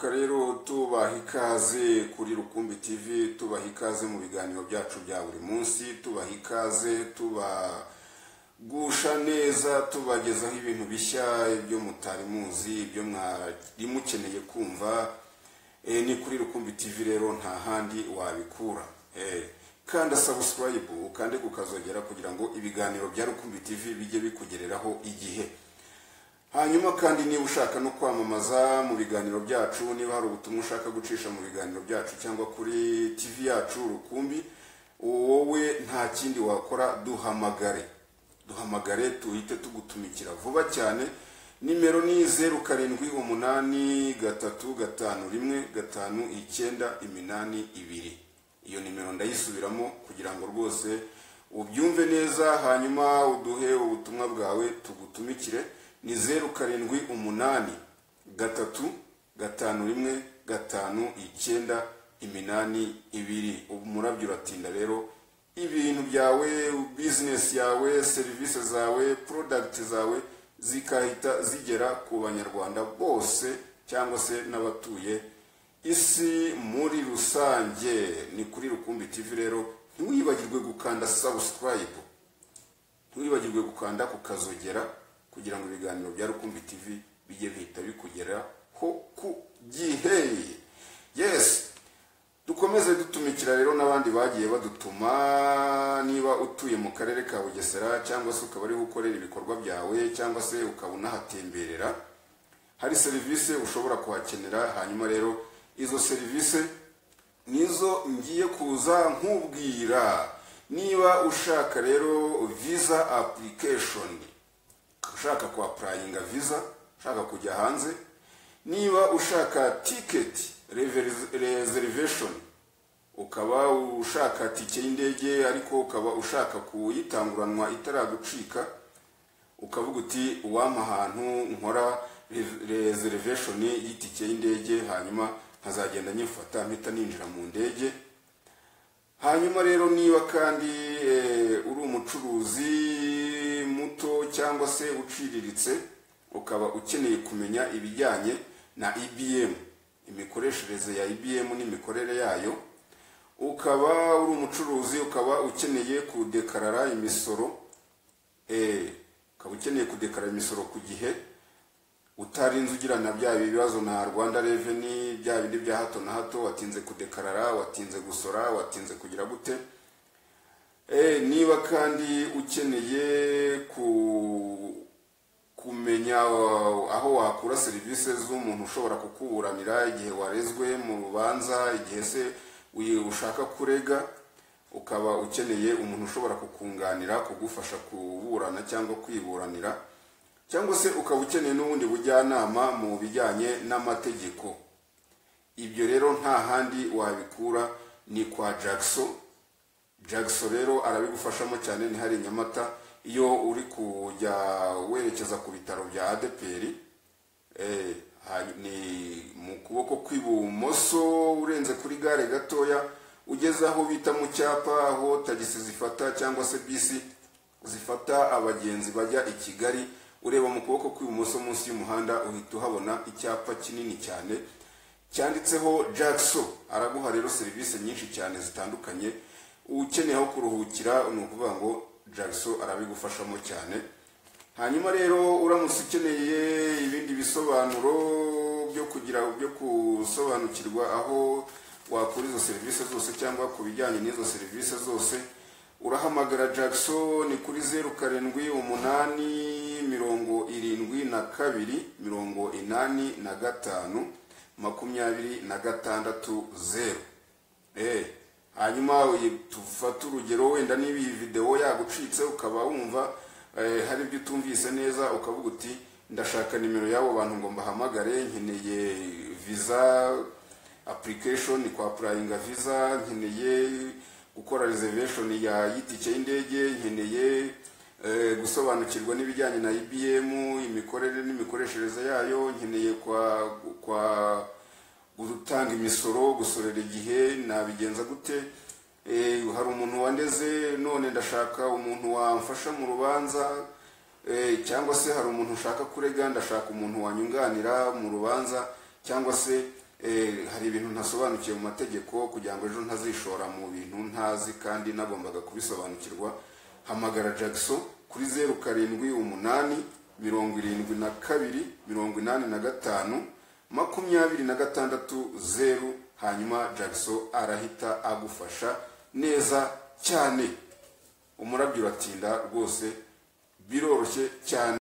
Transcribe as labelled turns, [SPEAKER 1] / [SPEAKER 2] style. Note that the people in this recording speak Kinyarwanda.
[SPEAKER 1] Turagaruka rero tubaha ikaze kuri Rukumbi TV, tubaha ikaze mu biganiro byacu bya buri munsi, tubaha ikaze, tubagusha neza, tubagezaho ibintu bishya, ibyo mutari muzi, ibyo mwari mukeneye kumva. Ni kuri Rukumbi TV rero, nta handi wabikura. Kanda subscribe, ukande kukazogera kugira ngo ibiganiro bya Rukumbi TV bijye bikugereraho igihe. Hanyuma kandi niba ushaka no kwamamaza mu biganiro byacu, niba hari ubutumwa ushaka gucisha mu biganiro byacu cyangwa kuri TV yacu Rukumbi, wowe nta kindi wakora, duhamagare, duhamagare tuhite tugutumikira vuba cyane. Nimero ni 0783515982. Iyo nimero ndayisubiramo kugira ngo rwose ubyumve neza, hanyuma uduhe ubutumwa bwawe tugutumikire. Ni 0783515982. Ubu murabyo uratinda rero, ibintu byawe, business yawe, serivisi zawe, product zawe zikahita zigera ku Banyarwanda bose cyangwa se n'abatuye isi muri rusange. Ni kuri Rukumbi TV rero, ntiwibagirwe gukanda subscribe, ntiwibagirwe gukanda ku kazogera kugira ngo ibiganiro bya Rukumbi TV bijye bihita bikugeraho ku gihe. Yes, dukomeze dutumikira rero n'abandi bagiye badutuma. Niba utuye mu karere ka Bugesera cyangwa se ukaba ariho ukorera ibikorwa byawe cyangwa se ukaba unahatemberera, hari serivisi ushobora kuhakenera. Hanyuma rero izo serivisi nizo ngiye kuza nkubwira. Niba ushaka rero visa application, ushaka ku applyinga visa, ushaka kujya hanze, niba ushaka ticket reservation, ukaba ushaka tike y'indege ariko ukaba ushaka kuyitanguranwa itaragucika, ukavuga uti: "Uwampa ahantu nkora reservation y'itike y'indege, hanyuma nkazagenda nyifata mpita ninjira mu ndege." Hanyuma rero niba kandi uri umucuruzi muto cyangwa se uciriritse, ukaba ukeneye kumenya ibijyanye na EBM, imikoreshereze ya EBM n'imikorere yayo, ukaba uri umucuruzi ukaba ukeneye kudekarara imisoro, ukaba ukeneye kudekarara imisoro ku gihe utarinze ugirana bya bibazo na Rwanda Revenue, bya bindi bya hato na hato, watinze kudekarara, watinze gusora, watinze kugira gute. Niba kandi ukeneye kumenya aho wakura serivisi z'umuntu ushobora kukuburanira igihe warezwe mu rubanza, igihe se ushaka kurega, ukaba ukeneye umuntu ushobora kukunganira, kugufasha kuburana cyangwa kwiburanira, cyangwa se ukaba ukeneye n'ubundi bujyanama mu bijyanye n'amategeko, ibyo rero nta handi wabikura, ni kwa Jackson. Jackson rero arabigufashamo cyane. Ni hari Nyamata, iyo uri kujya werekeza ku bitaro bya ADEPR, ni mu kuboko kw'ibumoso urenze kuri gare gatoya, ugeze aho bita mu cyapa, aho tagisi zifata cyangwa se bisi zifata abagenzi bajya i Kigali. Ureba mu kuboko kw'ibumoso munsi y'umuhanda, uhita uhabona icyapa kinini cyane cyanditseho Jackson. Araguha rero serivisi nyinshi cyane zitandukanye. Ukeneye aho kuruhukira, ni ukuvuga ngo Jackson arabigufashamo cyane. Hanyuma rero uramutse ukeneye ibindi bisobanuro byo kugira byo gusobanukirwa aho wakura izo serivisi zose cyangwa ku bijyanye n'izo serivisi zose, urahamagara Jackson kuri 0787285260. Hanyuma tufate urugero, wenda niba iyi videwo yagucitse, ukaba wumva hari ibyo utumvise neza, ukavuga uti: "Ndashaka nimero y'abo bantu ngo mbahamagare, nkeneye visa application, kwa applyinga visa, nkeneye gukora reservation ya y'itike y'indege, nkeneye gusobanukirwa n'ibijyanye na EBM, imikorere n'imikoreshereze yayo, nkeneye kwa gutanga imisoro, gusorera igihe, nabigenza gute? Hari umuntu wandeze none ndashaka umuntu wamfasha mu rubanza, cyangwa se hari umuntu ushaka kurega, ndashaka umuntu wanyunganira mu rubanza, cyangwa se Hari ibintu ntasobanukiwe mu mategeko, kugira ngo ejo ntazishora mu bintu ntazi kandi nagombaga kubisobanukirwa. Hamagara Jackson kuri 078 72 85 26 0, hanyuma Jackson arahita agufasha neza cyane. Umurabyo uratinda rwose, biroroshye cyane.